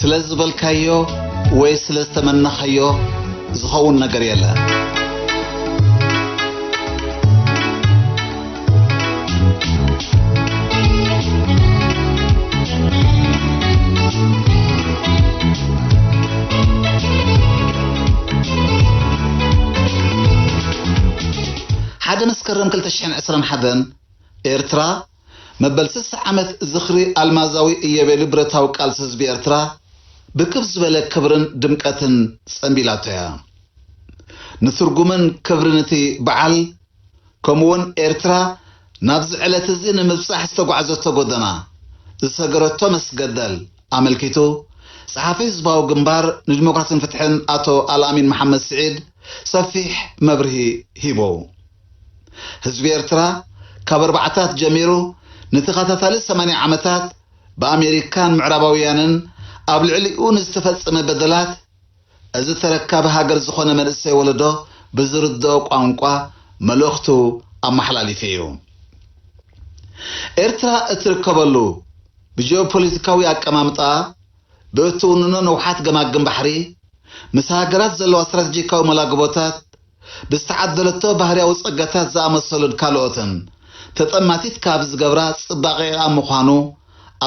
ስለ ዝበልካዮ ወይ ስለ ዝተመነኻዮ ዝኸውን ነገር የለን። ሓደ መስከረም ክልተ ሽሕን ዕስራን ሓደን ኤርትራ መበል ስሳ ዓመት ዝኽሪ ኣልማዛዊ እዮቤሉ ብረታዊ ቃልሲ ህዝቢ ኤርትራ ብክብ ዝበለ ክብርን ድምቀትን ጸንቢላቶ እያ። ንትርጉምን ክብርን እቲ በዓል፣ ከምኡውን ኤርትራ ናብዚ ዕለት እዚ ንምብጻሕ ዝተጓዕዘቶ ጎደና፣ ዝሰገረቶ መስገደል ኣመልኪቱ፣ ጸሓፊ ህዝባዊ ግንባር ንዲሞክራሲን ፍትሕን ኣቶ ኣልኣሚን መሓመድ ስዒድ ሰፊሕ መብርሂ ሂቡ። ህዝቢ ኤርትራ ካብ ኣርባዓታት ጀሚሩ ንተኸታታሊ ሰማንያ ዓመታት ብኣሜሪካን ምዕራባውያንን ኣብ ልዕሊኡ ንዝተፈጸመ በደላት፣ እዚ ተረካቢ ሃገር ዝኾነ መንእሰይ ወለዶ ብዝርድኦ ቋንቋ መልእኽቱ ኣመሓላሊፉ እዩ። ኤርትራ እትርከበሉ ብጂኦፖለቲካዊ ኣቀማምጣ፣ ብእትውንኖ ነውሓት ገማግም ባሕሪ፣ ምስ ሃገራት ዘለዋ ስትራቴጂካዊ መላግቦታት፣ ብዝተዓደለቶ ባህርያዊ ጸጋታት ዝኣመሰሉን ካልኦትን፣ ተጠማቲት ካብ ዝገብራ ጽባቐኣ ምዃኑ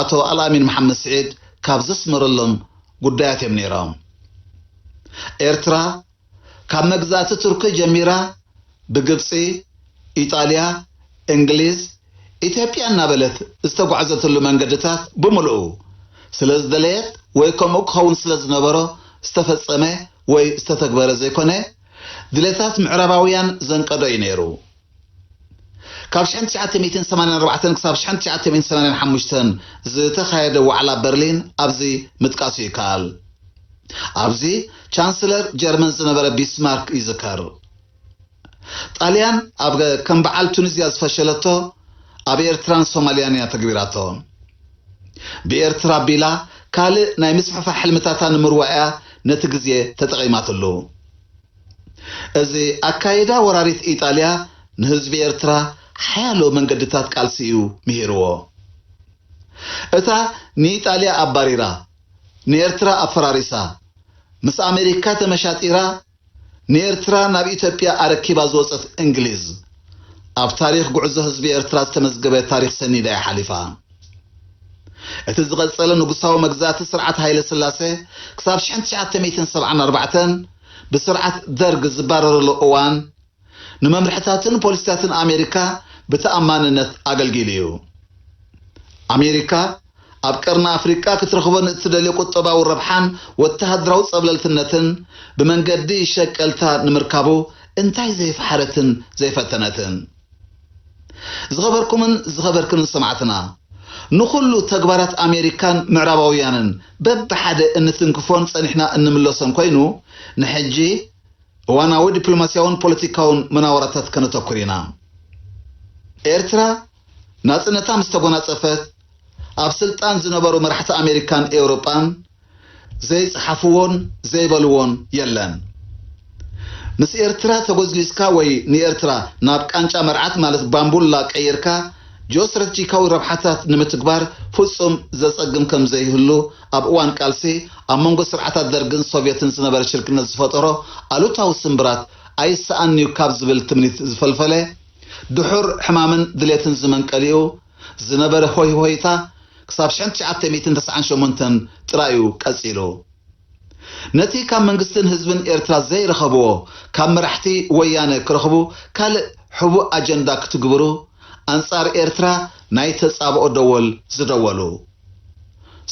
ኣቶ ኣልኣሚን መሓመድ ስዒድ ካብ ዘስመረሎም ጉዳያት እዮም ነይሮም። ኤርትራ ካብ መግዛእቲ ቱርኪ ጀሚራ ብግብጺ፣ ኢጣልያ፣ እንግሊዝ፣ ኢትዮጵያ እናበለት ዝተጓዕዘትሉ መንገድታት ብምልኡ ስለ ዝደለየት ወይ ከምኡ ክኸውን ስለ ዝነበሮ ዝተፈጸመ ወይ ዝተተግበረ ዘይኮነ፣ ድሌታት ምዕራባውያን ዘንቀዶ እዩ ነይሩ። ካብ ሽሕን ትሽዓተ ሚእትን ሰማንያን ኣርባዕተን ክሳብ ሽሕን ትሽዓተ ሚእትን ሰማንያን ሓሙሽተን ዝተኻየደ ዋዕላ በርሊን ኣብዚ ምጥቃሱ ይከኣል። ኣብዚ ቻንስለር ጀርመን ዝነበረ ቢስማርክ ይዝከር። ጣልያን ኣብ ከም በዓል ቱኒዝያ ዝፈሸለቶ ኣብ ኤርትራን ሶማልያን እያ ተግቢራቶ። ብኤርትራ ኣቢላ ካልእ ናይ ምስፍሕፋሕ ሕልምታታ ንምርዋእ እያ ነቲ ግዜ ተጠቒማትሉ። እዚ ኣካይዳ ወራሪት ኢጣልያ ንህዝቢ ኤርትራ ሓያሎ መንገድታት ቃልሲ እዩ ምሂርዎ። እታ ንኢጣልያ ኣባሪራ፣ ንኤርትራ ኣፈራሪሳ፣ ምስ ኣሜሪካ ተመሻጢራ፣ ንኤርትራ ናብ ኢትዮጵያ ኣረኪባ ዝወጸት እንግሊዝ፣ ኣብ ታሪኽ ጉዕዞ ህዝቢ ኤርትራ ዝተመዝገበ ታሪኽ ሰኒዳ እያ ሓሊፋ። እቲ ዝቐጸለ ንጉሳዊ መግዛእቲ ስርዓት ሃይለ ስላሴ ክሳብ ሽሕን ትሽዓተ ሚእትን ሰብዓን ኣርባዕተን ብስርዓት ደርግ ዝባረረሉ እዋን፣ ንመምርሕታትን ፖሊሲታትን ኣሜሪካ ብተኣማንነት ኣገልጊሉ እዩ። ኣሜሪካ ኣብ ቀርኒ ኣፍሪቃ ክትረኽቦ ንእትደልዮ ቁጠባዊ ረብሓን ወተሃደራዊ ጸብለልትነትን ብመንገዲ ሸቀልታ ንምርካቡ እንታይ ዘይፈሓረትን ዘይፈተነትን? ዝኸበርኩምን ዝኸበርክንን ሰማዕትና፣ ንኹሉ ተግባራት ኣሜሪካን ምዕራባውያንን በብሓደ እንትንክፎን ጸኒሕና እንምለሶን ኮይኑ፣ ንሕጂ እዋናዊ ዲፕሎማስያውን ፖለቲካውን መናወራታት ከነተኩር ኢና። ኤርትራ ናጽነታ ምስ ተጎናጸፈት፣ ኣብ ስልጣን ዝነበሩ መራሕቲ ኣሜሪካን ኤውሮጳን ዘይጸሓፍዎን ዘይበልዎን የለን። ምስ ኤርትራ ተጎዝጊዝካ ወይ ንኤርትራ ናብ ቃንጫ መርዓት ማለት ባምቡላ ቀይርካ፣ ጂኦስትራቴጂካዊ ረብሓታት ንምትግባር ፍጹም ዘጸግም ከም ዘይህሉ፣ ኣብ እዋን ቃልሲ ኣብ መንጎ ስርዓታት ደርግን ሶቭየትን ዝነበረ ሽርክነት ዝፈጠሮ ኣሉታዊ ስምብራት ኣይሰኣን'ዩ ካብ ዝብል ትምኒት ዝፈልፈለ፣ ድሑር ሕማምን ድሌትን ዝመንቀሊኡ ዝነበረ ሆይሆይታ ክሳብ ሽሕን ትሽዓተ ሚእትን ተስዓን ሸሞንተን ጥራይ እዩ ቀጺሉ። ነቲ ካብ መንግስትን ህዝብን ኤርትራ ዘይረኸብዎ ካብ መራሕቲ ወያነ ክረኽቡ ካልእ ሕቡእ ኣጀንዳ ክትግብሩ ኣንጻር ኤርትራ ናይ ተጻብኦ ደወል ዝደወሉ።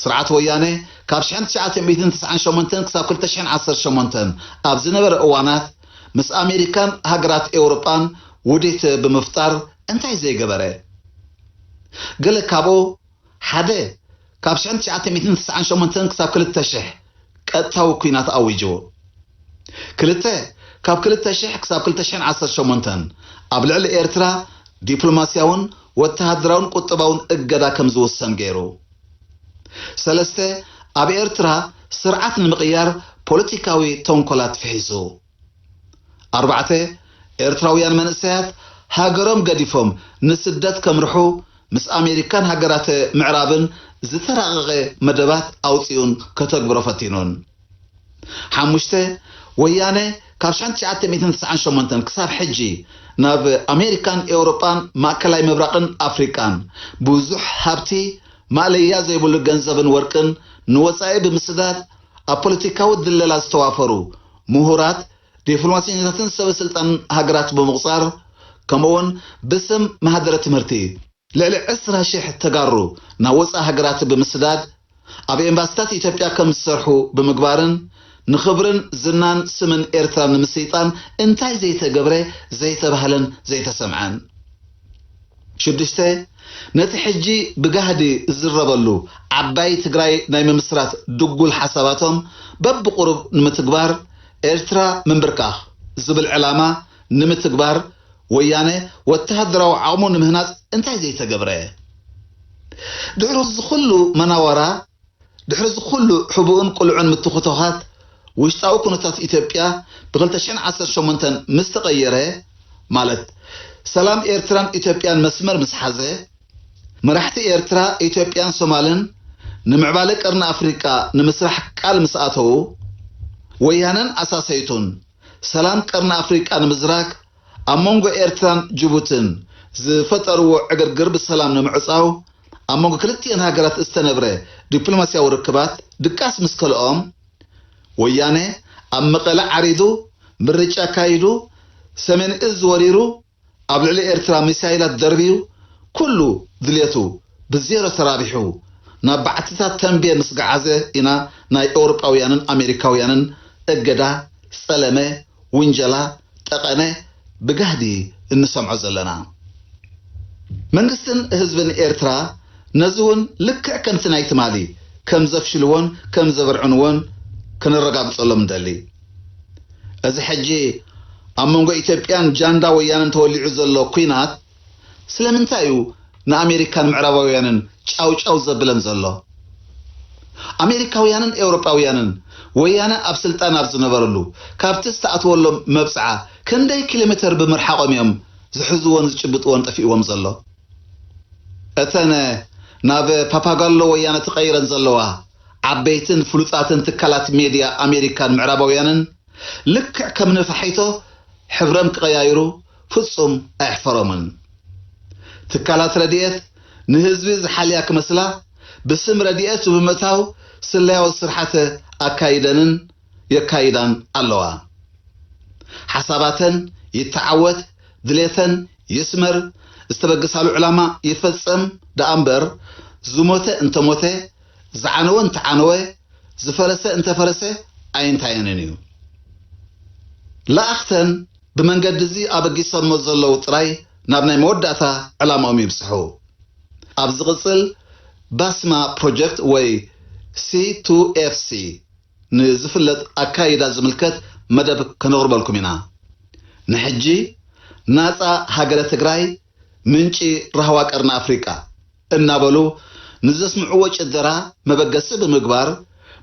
ስርዓት ወያነ ካብ ሽሕን ትሽዓተ ሚእትን ተስዓን ሸሞንተን ክሳብ ክልተ ሽሕን ዓሰርተ ሸሞንተን ኣብ ዝነበረ እዋናት ምስ ኣሜሪካን ሃገራት ኤውሮጳን ውዲት ብምፍጣር እንታይ ዘይገበረ? ገለ ካብኡ ሓደ፣ ካብ ሽሕን ትሽዓተ ሚእትን ተስዓን ሸሞንተን ክሳብ ክልተ ሽሕ ቀጥታዊ ኲናት ኣዊጁ። ክልተ፣ ካብ ክልተ ሽሕ ክሳብ ክልተ ሽሕን ዓሰርተ ሸሞንተን ኣብ ልዕሊ ኤርትራ ዲፕሎማስያውን ወተሃደራውን ቁጠባውን እገዳ ከም ዝውሰን ገይሩ። ሰለስተ፣ ኣብ ኤርትራ ስርዓት ንምቕያር ፖለቲካዊ ተንኮላት ፍሒሱ። ኣርባዕተ፣ ኤርትራውያን መንእሰያት ሃገሮም ገዲፎም ንስደት ከምርሑ ምስ ኣሜሪካን ሃገራት ምዕራብን ዝተራቐቐ መደባት ኣውጺኡን ከተግብሮ ፈቲኑን። ሓሙሽተ፣ ወያነ ካብ ሸሕን ትሽዓተ ሚእትን ተስዓን ሸሞንተን ክሳብ ሕጂ ናብ ኣሜሪካን ኤውሮጳን ማእከላይ ምብራቕን ኣፍሪቃን ብዙሕ ሃብቲ ማእለያ ዘይብሉ ገንዘብን ወርቅን ንወጻኢ ብምስዳድ ኣብ ፖለቲካዊ ድለላ ዝተዋፈሩ ምሁራት፣ ዲፕሎማሰኛታትን ሰበ ስልጣን ሃገራት ብምቑጻር፣ ከምኡውን ብስም ማህደረ ትምህርቲ ልዕሊ ዕስራ ሽሕ ተጋሩ ናብ ወጻኢ ሃገራት ብምስዳድ ኣብ ኤምባሲታት ኢትዮጵያ ከም ዝሰርሑ ብምግባርን ንኽብርን ዝናን ስምን ኤርትራ ንምስይጣን እንታይ ዘይተገብረ፣ ዘይተባህለን ዘይተሰምዐን። ሽዱሽተ፣ ነቲ ሕጂ ብጋህዲ ዝዝረበሉ ዓባይ ትግራይ ናይ ምምስራት ድጉል ሓሳባቶም በብቁሩብ ንምትግባር ኤርትራ ምንብርካኽ ዝብል ዕላማ ንምትግባር ወያነ ወተሃደራዊ ዓቕሙ ንምህናጽ እንታይ ዘይተገብረ? ድሕሪ እዚ ኩሉ መናወራ፣ ድሕሪ እዚ ኩሉ ሕቡእን ቅሉዕን ምትኹቶኻት፣ ውሽጣዊ ኩነታት ኢትዮጵያ ብ ክልተ ሽሕን ዓሰርተ ሸሞንተን ምስ ተቐየረ፣ ማለት ሰላም ኤርትራን ኢትዮጵያን መስመር ምስ ሓዘ፣ መራሕቲ ኤርትራ፣ ኢትዮጵያን ሶማልን ንምዕባለ ቀርኒ ኣፍሪቃ ንምስራሕ ቃል ምስ ኣተዉ፣ ወያነን ኣሳሰይቱን ሰላም ቀርኒ ኣፍሪቃ ንምዝራግ ኣብ መንጎ ኤርትራን ጅቡትን ዝፈጠርዎ ዕግርግር ብሰላም ንምዕጻው ኣብ መንጎ ክልቲኤን ሃገራት ዝተነብረ ዲፕሎማስያዊ ርክባት ድቃስ ምስ ከልኦም፣ ወያነ ኣብ መቐለ ዓሪዱ፣ ምርጫ ኣካይዱ፣ ሰሜን እዝ ወሪሩ፣ ኣብ ልዕሊ ኤርትራ ሚሳይላት ደርብዩ፣ ኩሉ ድልየቱ ብዜሮ ተራቢሑ ናብ ባዕትታት ተንቤን ምስ ገዓዘ ኢና ናይ ኤውሮጳውያንን ኣሜሪካውያንን እገዳ፣ ጸለመ፣ ውንጀላ፣ ጠቐነ ብጋህዲ እንሰምዖ ዘለና። መንግስትን ህዝብን ኤርትራ ነዚ እውን ልክዕ ከምቲ ናይ ትማሊ ከም ዘፍሽልዎን ከም ዘበርዕንዎን ከነረጋግጸሎም ንደሊ። እዚ ሕጂ ኣብ መንጎ ኢትዮጵያን ጃንዳ ወያነን ተወሊዑ ዘሎ ኲናት ስለምንታይ እዩ ንኣሜሪካን ምዕራባውያንን ጫው ጫው ዘብለን ዘሎ? ኣሜሪካውያንን ኤውሮጳውያንን ወያነ ኣብ ስልጣን ኣብ ዝነበረሉ ካብቲ ዝተኣትወሎም መብጽዓ ክንደይ ኪሎ ሜተር ብምርሓቖም እዮም ዝሕዝዎን ዝጭብጥዎን ጠፊእዎም ዘሎ? እተን ናብ ፓፓጋሎ ወያነ ተቐይረን ዘለዋ ዓበይትን ፍሉጣትን ትካላት ሜድያ ኣሜሪካን ምዕራባውያንን ልክዕ ከም ነፋሒቶ ሕብረም ክቐያይሩ ፍጹም ኣየሕፈሮምን። ትካላት ረድኤት ንህዝቢ ዝሓልያ ክመስላ ብስም ረድኤት ብምእታው ስለያዊ ስርሓት ኣካይደንን የካይዳን ኣለዋ። ሓሳባተን ይተዓወት፣ ድሌተን ይስመር፣ ዝተበገሳሉ ዕላማ ይፈጸም ደኣ እምበር፣ ዝሞተ እንተሞተ፣ ዝዓነወ እንተዓነወ፣ ዝፈረሰ እንተፈረሰ ኣይንታየንን እዩ። ለኣኽተን ብመንገዲ እዚ ኣበጊሶሞ ዘለዉ ጥራይ ናብ ናይ መወዳእታ ዕላማኦም ይብጽሑ። ኣብ ዝቕጽል ባስማ ፕሮጀክት ወይ ሲ ቱ ኤፍ ሲ ንዝፍለጥ ኣካይዳ ዝምልከት መደብ ከነቕርበልኩም ኢና። ንሕጂ ናጻ ሃገረ ትግራይ ምንጪ ራህዋ ቀርኒ ኣፍሪቃ እናበሉ ንዘስምዕዎ ጭደራ መበገሲ ብምግባር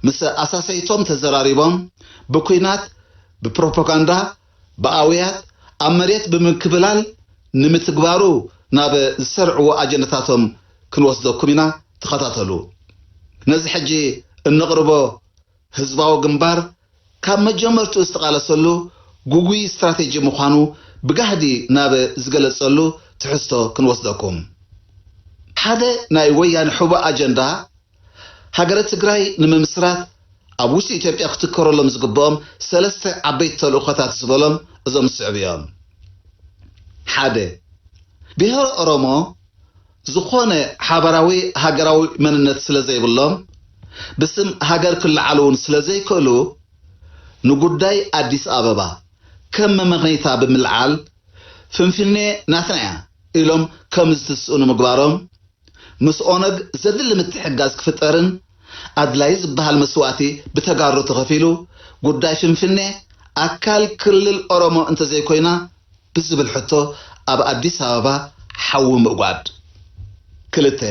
ምስ ኣሳሰይቶም ተዘራሪቦም ብኲናት፣ ብፕሮፓጋንዳ፣ ብኣውያት ኣብ መሬት ብምክብላል ንምትግባሩ ናብ ዝሰርዕዎ ኣጀንዳታቶም ክንወስደኩም ኢና። ተኸታተሉ። ነዚ ሕጂ እነቕርቦ ህዝባዊ ግንባር ካብ መጀመርትኡ ዝተቓለሰሉ ግጉይ ስትራቴጂ ምዃኑ ብጋህዲ ናብ ዝገለጸሉ ትሕዝቶ ክንወስደኩም። ሓደ ናይ ወያነ ሕቡእ ኣጀንዳ ሃገረ ትግራይ ንምምስራት ኣብ ውሽጢ ኢትዮጵያ ክትከረሎም ዝግብኦም ሰለስተ ዓበይቲ ተልእኾታት ዝበሎም እዞም ዝስዕቡ እዮም። ሓደ፣ ብሄረ ኦሮሞ ዝኾነ ሓበራዊ ሃገራዊ መንነት ስለ ዘይብሎም ብስም ሃገር ክለዓሉ እውን ስለ ዘይክእሉ ንጉዳይ ኣዲስ ኣበባ ከም መመኽነይታ ብምልዓል ፍንፍኔ ናትና እያ ኢሎም ከም ዝትስኡ ንምግባሮም ምስ ኦነግ ዘድሊ ምትሕጋዝ ክፍጠርን ኣድላይ ዝበሃል መስዋእቲ ብተጋሩ ተኸፊሉ ጉዳይ ፍንፍኔ ኣካል ክልል ኦሮሞ እንተዘይኮይና ብዝብል ሕቶ ኣብ ኣዲስ ኣበባ ሓዊ ምእጓድ። ክልተ፣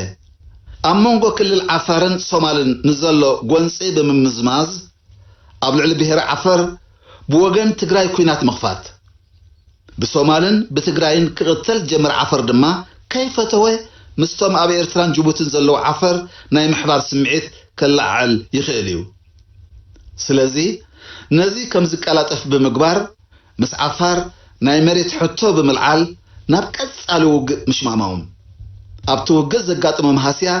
ኣብ መንጎ ክልል ዓፋርን ሶማልን ንዘሎ ጎንፂ ብምምዝማዝ ኣብ ልዕሊ ብሄረ ዓፈር ብወገን ትግራይ ኲናት ምኽፋት። ብሶማልን ብትግራይን ክቕተል ዝጀመረ ዓፈር ድማ ከይፈተወ ምስቶም ኣብ ኤርትራን ጅቡትን ዘለዉ ዓፈር ናይ ምሕባር ስምዒት ከለዓዕል ይኽእል እዩ። ስለዚ ነዚ ከም ዝቀላጠፍ ብምግባር ምስ ዓፋር ናይ መሬት ሕቶ ብምልዓል ናብ ቀጻሊ ውግእ ምሽማማዎም ኣብቲ ውግእ ዘጋጥሞም ሃስያ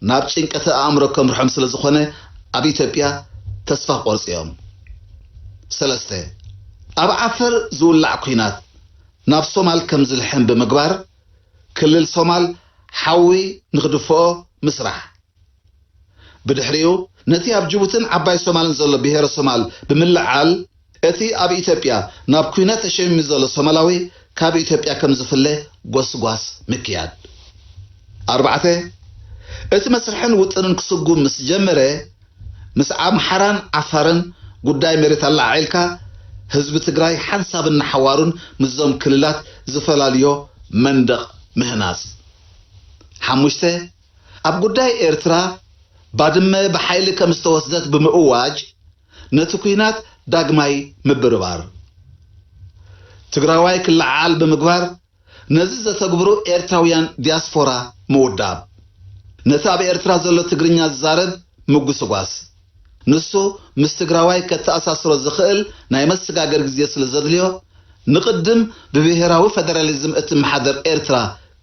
ናብ ጭንቀት ኣእምሮ ከምርሖም ስለ ዝኾነ ኣብ ኢትዮጵያ ተስፋ ክቆርጹ እዮም። ሰለስተ፣ ኣብ ዓፈር ዝውላዕ ኲናት ናብ ሶማል ከም ዝልሕም ብምግባር ክልል ሶማል ሓዊ ንኽድፍኦ ምስራሕ። ብድሕሪኡ ነቲ ኣብ ጅቡትን ዓባይ ሶማልን ዘሎ ብሄረ ሶማል ብምልዓል እቲ ኣብ ኢትዮጵያ ናብ ኲናት ተሸሚሙ ዘሎ ሶማላዊ ካብ ኢትዮጵያ ከም ዝፍለ ጎስጓስ ምክያድ። ኣርባዕተ፣ እቲ መስርሕን ውጥንን ክስጉም ምስ ጀመረ ምስ ኣምሓራን ዓፋርን ጉዳይ መሬት ኣለዓዒልካ ህዝቢ ትግራይ ሓንሳብን ንሓዋሩን ምስዞም ክልላት ዝፈላልዮ መንደቕ ምህናጽ። ሓሙሽተ፣ ኣብ ጉዳይ ኤርትራ ባድመ ብሓይሊ ከም ዝተወስደት ብምእዋጅ ነቲ ኲናት ዳግማይ ምብርባር። ትግራዋይ ክለዓዓል ብምግባር ነዚ ዘተግብሩ ኤርትራውያን ዲያስፖራ ምውዳብ። ነቲ ኣብ ኤርትራ ዘሎ ትግርኛ ዝዛረብ ምጉስጓስ። ንሱ ምስ ትግራዋይ ከተኣሳስሮ ዝኽእል ናይ መሰጋገር ግዜ ስለ ዘድልዮ ንቕድም ብብሄራዊ ፈደራሊዝም እትመሓደር ኤርትራ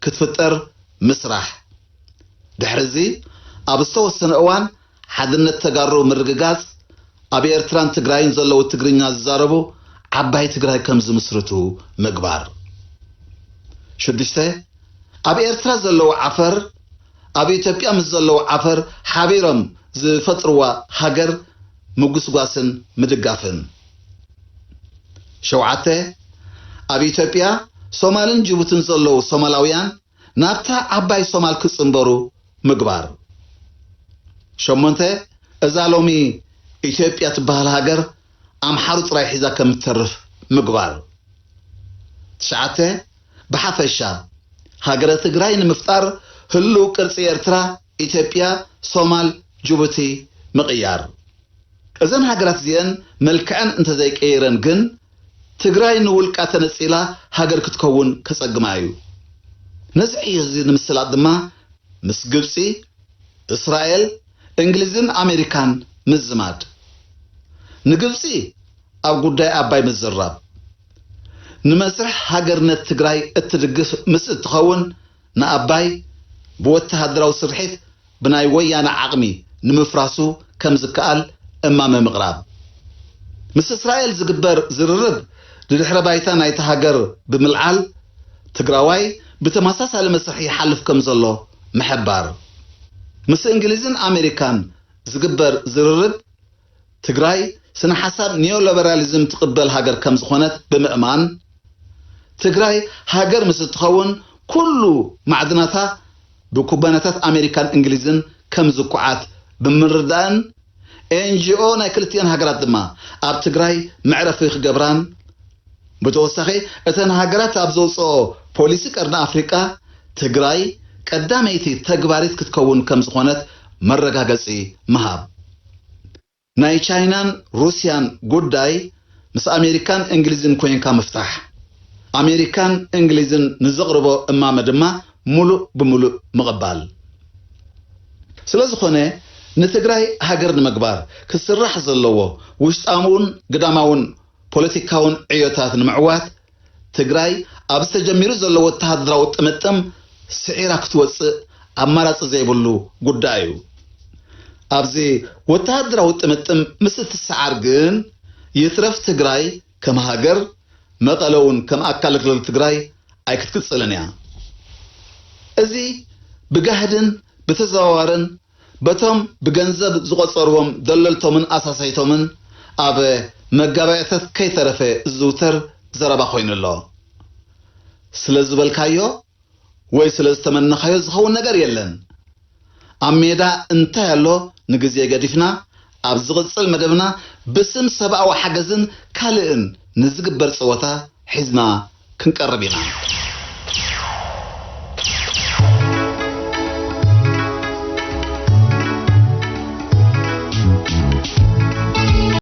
ክትፍጠር ምስራሕ። ድሕሪ እዚ ኣብ ዝተወሰነ እዋን ሓድነት ተጋሩ ምርግጋጽ ኣብ ኤርትራን ትግራይን ዘለዉ ትግርኛ ዝዛረቡ ዓባይ ትግራይ ከም ዝምስርቱ ምግባር። ሽዱሽተ፣ ኣብ ኤርትራ ዘለዉ ዓፈር ኣብ ኢትዮጵያ ምስ ዘለዉ ዓፈር ሓቢሮም ዝፈጥርዋ ሃገር ምጉስጓስን ምድጋፍን። ሸውዓተ፣ ኣብ ኢትዮጵያ ሶማልን ጅቡትን ዘለዉ ሶማላውያን ናብታ ዓባይ ሶማል ክጽንበሩ ምግባር። ሸሞንተ፣ እዛ ሎሚ ኢትዮጵያ ትበሃል ሃገር ኣምሓሩ ጥራይ ሒዛ ከም እትተርፍ ምግባር። ትሽዓተ፣ ብሓፈሻ ሃገረ ትግራይ ንምፍጣር ህሉው ቅርጺ ኤርትራ፣ ኢትዮጵያ፣ ሶማል፣ ጅቡቲ ምቕያር። እዘን ሃገራት እዚአን መልክዐን እንተዘይቀይረን ግን ትግራይ ንውልቃ ተነጺላ ሃገር ክትከውን ከጸግማ እዩ። ነዚ ዕዮ እዚ ንምስላጥ ድማ ምስ ግብጺ፣ እስራኤል፣ እንግሊዝን ኣሜሪካን ምዝማድ። ንግብጺ ኣብ ጉዳይ ኣባይ ምዝራብ። ንመስርሕ ሃገርነት ትግራይ እትድግፍ ምስ እትኸውን ንኣባይ ብወተሃደራዊ ስርሒት ብናይ ወያነ ዓቕሚ ንምፍራሱ ከም ዝከኣል እማመ ምቕራብ። ምስ እስራኤል ዝግበር ዝርርብ ንድሕረ ባይታ ናይታ ሃገር ብምልዓል ትግራዋይ ብተመሳሳሊ መስርሕ ይሓልፍ ከም ዘሎ ምሕባር። ምስ እንግሊዝን ኣሜሪካን ዝግበር ዝርርብ ትግራይ ስነ ሓሳብ ኒዮሊበራሊዝም ትቕበል ሃገር ከም ዝኾነት ብምእማን ትግራይ ሃገር ምስ እትኸውን ኩሉ ማዕድናታ ብኩባንያታት ኣሜሪካን እንግሊዝን ከም ዝኩዓት ብምርዳእን ኤንጂኦ ናይ ክልቲአን ሃገራት ድማ ኣብ ትግራይ መዕረፊ ክገብራን ብተወሳኺ እተን ሃገራት ኣብ ዘውፅኦ ፖሊሲ ቀርኒ ኣፍሪቃ ትግራይ ቀዳመይቲ ተግባሪት ክትከውን ከም ዝኾነት መረጋገፂ ምሃብ። ናይ ቻይናን ሩስያን ጉዳይ ምስ ኣሜሪካን እንግሊዝን ኮይንካ ምፍታሕ። ኣሜሪካን እንግሊዝን ንዘቕርቦ እማመ ድማ ሙሉእ ብሙሉእ ምቕባል። ስለ ዝኾነ ንትግራይ ሃገር ንምግባር ክስራሕ ዘለዎ ውሽጣውን ግዳማውን ፖለቲካውን ዕዮታት ንምዕዋት ትግራይ ኣብዚ ተጀሚሩ ዘሎ ወተሃደራዊ ጥምጥም ስዒራ ክትወፅእ ኣማራፂ ዘይብሉ ጉዳይ እዩ። ኣብዚ ወተሃደራዊ ጥምጥም ምስ እትሰዓር ግን ይትረፍ ትግራይ ከም ሃገር መቐለ እውን ከም ኣካል ክልል ትግራይ ኣይክትቅፅልን እያ። እዚ ብጋህድን ብተዘዋዋርን በቶም ብገንዘብ ዝቖጸርዎም ደለልቶምን ኣሳሰይቶምን ኣብ መጋባእያታት ከይተረፈ ዝዝውተር ዘረባ ኮይኑ ኣሎ። ስለ ዝበልካዮ ወይ ስለ ዝተመነኻዮ ዝኸውን ነገር የለን። ኣብ ሜዳ እንታይ ኣሎ ንግዜ ገዲፍና ኣብ ዝቕጽል መደብና ብስም ሰብኣዊ ሓገዝን ካልእን ንዝግበር ጸወታ ሒዝና ክንቀርብ ኢና።